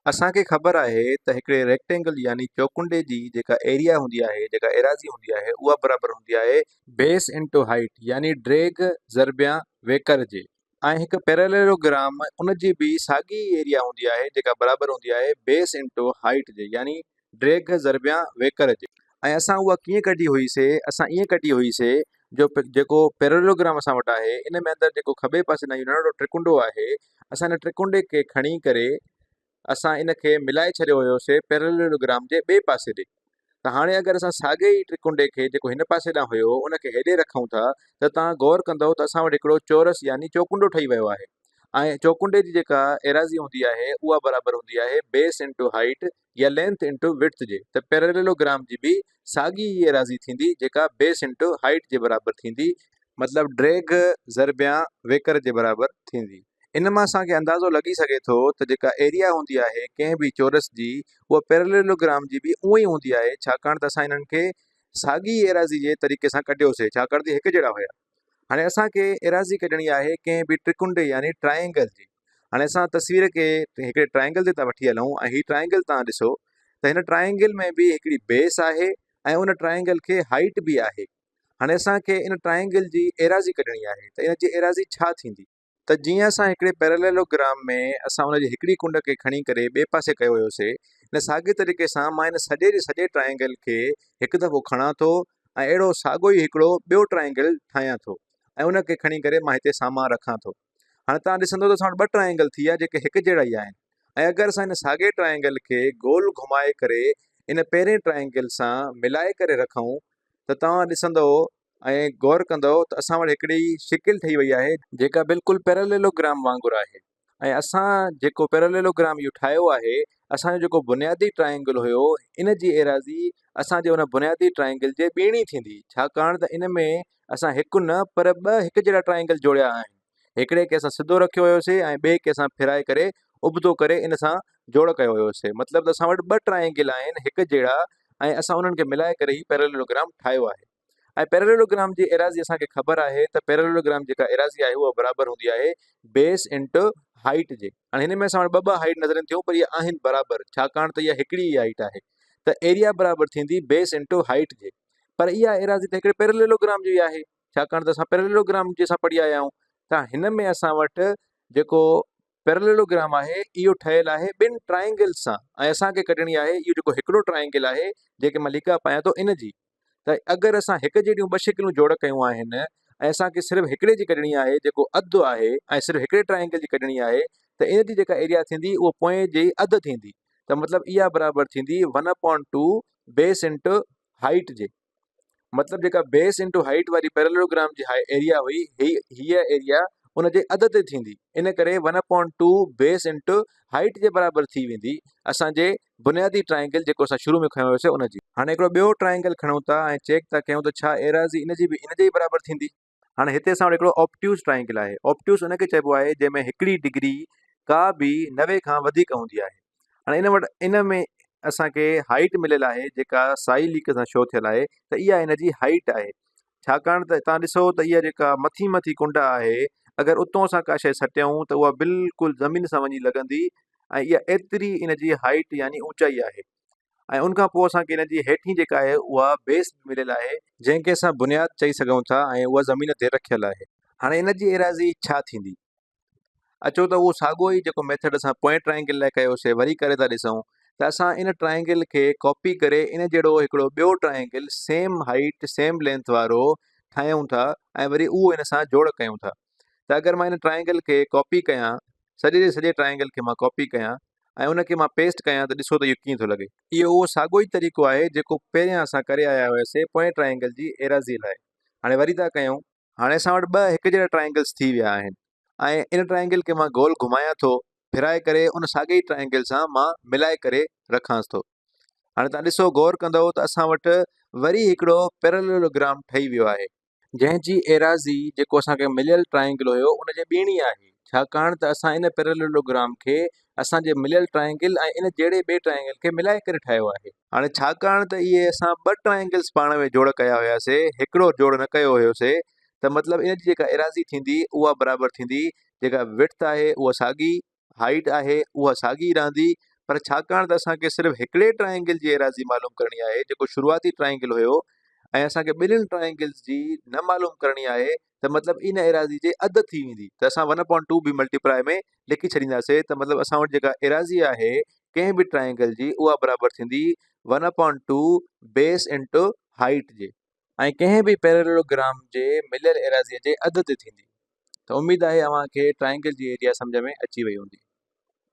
اسان کي خبر آهي ته هڪڙي ريڪٽينگل يعني چوڪنڊي جي جيڪا ايريا هوندي آهي، جيڪا ايراضي هوندي آهي، اها برابر هوندي آهي بيس انٽو هائيٽ يعني ڊيگهه ضربيان ويڪر جي ۽ هڪ پيراليلوگرام ان جي به ساڳي ئي ايريا هوندي آهي جيڪا برابر هوندي آهي بيس انٽو هائيٽ جي يعني ڊيگهه ضربيان ويڪر جي. ۽ اسان اها ڪيئن ڪڍي هئي سي اسان ائين ڪڍي هئي سي جو جيڪو پيراليلوگرام اسان وٽ آهي ان ۾ اندر جيڪو کٻي پاسي ڏانهن اهو ننڍڙو ٽرڪنڊو آهي اسان ان ٽرڪنڊي کي کڻي ڪري اسان ان کي ملائي ڇڏيو هيوسي پيراليلوگرام جي ٻئي پاسي ڏي ته هاڻي اگر اسان ساڳي ئي ٽرڪنڊي کي جيڪو هن پاسي ڏانهن هيو ان کي هيڏي رکون ٿا ته توهان غور ڪندؤ ته اسان وٽ هڪڙو چورس يعني چوڪنڊو ٺهي ويو آهي ۽ چوڪنڊي جي جيڪا ايراضي هوندي آهي اها برابر هوندي آهي بيس انٽو هائيٽ يا لينٿ انٽو وڊٿ جي ته پيراليلوگرام جي به ساڳي ئي ايراضي ٿيندي جيڪا بيس انٽو هائيٽ جي برابر ٿيندي، مطلب ڊيگهه ضربيان ويڪر جي برابر ٿيندي. ان مان اسان کي اندازو لڳي سگهي ٿو ته جيڪا ايريا هوندي آهي ڪنهن به چورس جي اها پيراليلوگرام جي به اونئي هوندي آهي ڇاڪاڻ ته اسان انهن کي ساڳي ئي ايراضي جي طريقي سان ڪڍيوسي ڇاڪاڻ ته هڪ جهڙا هيا. هاڻي اسان کي ايراضي ڪڍڻي آهي ڪنهن به ٽرڪنڊي يعني ٽرائينگل جي. هاڻي اسان تصوير کي هڪڙي ٽرائينگل تي ٿا وٺي هلون ۽ هي ٽرائينگل توهان ڏسو ته هن ٽرائينگل ۾ به هڪڙي بيس آهي ۽ ان ٽرائينگل کي هائيٽ به آهي. هاڻي اسان کي ان ٽرائينگل جي ايراضي ڪڍڻي آهي ته ان جي ايراضي ڇا ٿيندي؟ ته جيئن اسان هڪڙي پيراليلوگرام ۾ اسان ان جي هڪڙي ڪنڊ کي کڻي ڪري ٻئي پاسي ڪيو هيوسي ان ساڳي طريقي سان مان ان سڄي جي سڄي ٽرائينگل کي هڪ دفعو کڻان ٿو ۽ اهڙو ساڳو ئي هڪڙو ٻيو ٽرائينگل ٺاهيان ٿو ۽ ان کي کڻي ڪري مان هتي سامان رکان ٿو هاڻي توهان ڏسندو ته اسان وٽ ٻه ٽرائينگل ٿي ويا جيڪي هڪ جهڙا ئي آهن ۽ اگر اسان ان ساڳي ٽرائينگل کي گول گهمائي ڪري ان پهرين ٽرائينگل سان ملائي ڪري رکون ته توهان ڏسندو ۽ غور ڪندؤ ته اسان وٽ هڪڙي شڪل ٺهي وئي آهي، جيڪا بلڪل پيراليلوگرام وانگر آهي ۽ اسان جيڪو پيراليلوگرام اهو ٺاهيو آهي، اسان جو جيڪو بنيادي ٽرائينگل هيو، ان جي ايراضي اسان جي ان بنيادي ٽرائينگل جي ٻيڻي ٿيندي، ڇاڪاڻ ته ان ۾ اسان هڪ نه پر ٻه هڪ جهڙا ٽرائينگل جوڙيا آهن. هڪڙي کي اسان سڌو رکيو هيوسي ۽ ٻئي کي اسان ڦيرائي ڪري ابتو ڪري ان سان جوڙ ڪيو هيوسي. مطلب ته اسان وٽ ٻه ٽرائينگل آهن هڪ جهڙا ۽ اسان انهن کي ملائي ڪري هي پيراليلوگرام ٺاهيو آهي. ۽ پيراليلوگرام جي ايراضي اسان کي خبر آهي ته پيراليلوگرام جيڪا ايراضي آهي اها برابر هوندي آهي بيس انٽو هائيٽ جي. هاڻي هن ۾ اسان وٽ ٻه ٻه هائيٽ نظر اچن ٿيون پر اهي آهن برابر ڇاڪاڻ ته اها هڪڙي ئي هائيٽ آهي ته ايريا برابر ٿيندي بيس انٽو هائيٽ جي. پر اها ايراضي ته هڪڙي پيراليلوگرام جي آهي ڇاڪاڻ ته اسان پيراليلوگرام جي سان پڙهي آيا آهيون ته هن ۾ اسان وٽ جيڪو پيراليلوگرام آهي اهو ٺهيل آهي ٻن ٽرائينگلز سان ۽ اسان کي ڪڍڻي آهي اهو جيڪو هڪڙو ٽرائينگل آهي جيڪي مان ليڪا پايان ٿو ان جي ته اگر اسان هڪ جهڙيون ٻه شڪلون جوڙ ڪيون آهن ۽ اسان کي صرف هڪڙي جي ڪڍڻي آهي جيڪو اڌ آهي ۽ صرف هڪڙي ٽرائينگل جي ڪڍڻي آهي ته ان جي جيڪا ايريا ٿيندي اهو پوئين جي اڌ ٿيندي ته مطلب اها برابر ٿيندي one upon two base into height جي. مطلب جيڪا بيس انٽو هائيٽ واري پيراليلوگرام جي ايريا هئي هي هيء ايريا ان جي اڌ تي ٿيندي ان ڪري one upon two base into height جي برابر ٿي ويندي اسان جي بنيادي ٽرائنگل جيڪو اسان شروع ۾ کنيو هيوسي ان جي. هاڻي هڪڙو ٻيو ٽرائنگل کڻون ٿا ۽ چيڪ ٿا ڪيون ته ڇا ايراضي ان جي به ان جي ئي برابر ٿيندي. هاڻي هتي اسان وٽ هڪڙو آپٽيوس ٽرائنگل آهي. آپٽيوس ان کي چئبو آهي جنهن ۾ هڪڙي ڊگري ڪا به 90 کان وڌيڪ هوندي آهي. هاڻي ان وٽ ان ۾ اسان کي هائيٽ مليل آهي جيڪا سائي ليڪ سان شو ٿيل آهي ته اها ان جي هائيٽ آهي. ڇاڪاڻ ته تان ڏسو ته اها جيڪا مٿي مٿي ڪنڊ آهي اگر اتون اسان ڪا شيء سٽيون ته اها بلڪل زمين سان وڃي لڳندي ۽ اها ايتري ان جي هائيٽ يعني اوچائي آهي. ۽ ان کان پوء اسان کي ان جي هيٺين جيڪا آهي اها بيس به مليل آهي. جنهن کي اسان بنياد چئي سگهون ٿا ۽ اها زمين تي رکيل آهي. هاڻي ان جي ايراضي ڇا ٿيندي؟ اچو ته اهو ساڳيو ئي جيڪو ميٿڊ اسان پوئين ٽرائنگل لاء ڪيو سي وري ڪري ٿا ڏسون ته اسان ان ٽرائنگل کي ڪاپي ڪري ان جهڙو هڪڙو ٻيو triangle same height same length وارو ٺاهيون ٿا ۽ وري اهو ان سان جوڙ ڪيون ٿا ته اگر مان ان ٽرائنگل کي ڪاپي ڪيان سڄي جي سڄي ٽرائنگل کي مان ڪاپي ڪيان ۽ ان کي مان پيسٽ ڪيان ته ڏسو ته اهو ڪيئن ٿو لڳي. اهو اهو ساڳيو ئي طريقو آهي جيڪو پهريان اسان ڪري آيا هياسي پوئين ٽرائنگل جي ايراضي لاء. هاڻي وري ٿا ڪيون. هاڻي اسان وٽ ٻه هڪ جهڙا ٽرائنگلز ٿي ويا آهن ۽ ان ٽرائنگل کي مان گول گهمايان ٿو، ڦيرائي ڪري ان ساڳئي ئي ٽرائنگل سان مان ملائي ڪري رکانس ٿو. هاڻي توهان ڏسو غور ڪندؤ ته اسان وٽ وري هڪڙو پيراليلوگرام ٺهي ويو آهي. جنهن جي ايراضي جيڪو اسان کي مليل ٽرائينگل هيو ان جي ٻيڻي آهي ڇاڪاڻ ته اسان ان پيراليلوگرام کي اسان جي مليل ٽرائينگل ۽ ان جهڙي ٻئي ٽرائينگل کي ملائي ڪري ٺاهيو آهي. هاڻي ڇاڪاڻ ته اهي اسان ٻه ٽرائينگلز پاڻ ۾ جوڙ ڪيا هياسي هڪڙو جوڙ نه ڪيو هيوسي ته مطلب ان جي جيڪا ايراضي ٿيندي اها برابر ٿيندي جيڪا وڊٿ آهي اها ساڳي هائيٽ آهي اها ساڳي رهندي پر ڇاڪاڻ ته اسان کي صرف هڪڙي ٽرائنگل جي ايراضي معلوم ڪرڻي آهي جيڪو شروعاتي ٽرائنگل هيو ۽ اسان کي ٻنهين ٽرائنگلز جي نه معلوم ڪرڻي آهي ته مطلب ان ايراضي جي اڌ ٿي ويندي ته اسان ون اپون ٽو به ملٽيپلائي ۾ لکي ڇڏينداسي ته مطلب اسان وٽ جيڪا ايراضي آهي ڪنهن به ٽرائنگل جي اها برابر ٿيندي one upon two base into height جي ۽ ڪنهن به پيرللوگرام جي مليل ايراضي جي اڌ تي ٿيندي ته اميد آهي اوهان کي ٽرائنگل جي ايريا سمجهه ۾ اچي وئي هوندي.